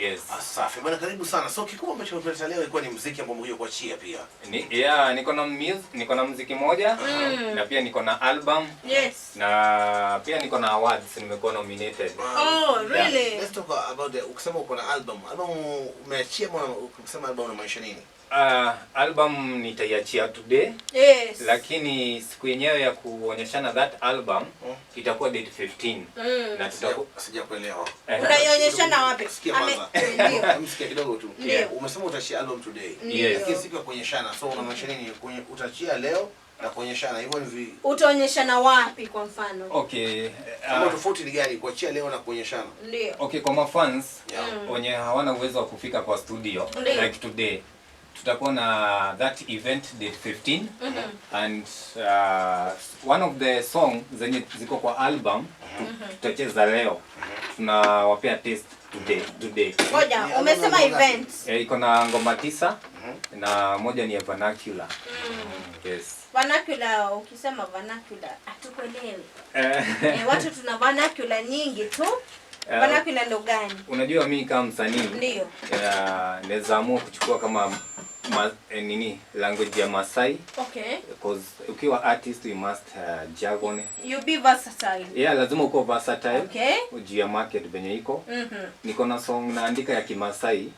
Yes. Ah, safi bwana, karibu sana. So kikubwa ambacho umetuleta leo ilikuwa ni muziki ambao umekuja kuachia pia. Yeah, niko na muziki moja na pia niko na album na pia niko na awards, nimekuwa nominated. Oh, really? Let's talk about the, ukisema uko na album. Album umeachia ama ukisema album unamaanisha nini? Album nitaiachia today, lakini siku yenyewe ya kuonyeshana that album itakuwa date 15 na tutakuwa Sijakuelewa. Unaionyeshana wapi? Sikia kwanza. Ndio. Msikia kidogo tu. Ndio. Umesema utaachia album today. Ndio. Lakini siku ya kuonyeshana, so unamaanisha nini? Utaachia leo na kuonyeshana. Hivyo ni Utaonyeshana wapi kwa mfano? Okay. Kama tofauti ni gani kuachia leo na kuonyeshana? Ndio. Okay, kwa mafans wenye hawana uwezo wa kufika kwa studio like today, tutakuwa na that event date 15 and one of the song zenye ziko kwa album tutacheza leo, tunawapea taste today. Ngoja, Ni umesema album ngapi? event. Eh, iko na ngoma tisa na moja ni ya vernacular. Yes. Vernacular, ukisema vernacular hatukuelewi. Eh, Watu tuna vernacular nyingi tu. Vernacular ndo gani? Unajua mi kama msanii naweza amua kuchukua kama nini, language ya Masai, because ukiwa artist you must jargon. You be versatile. Yeah, lazima uko versatile juu ya market venye iko. Niko na song naandika ya Kimasai.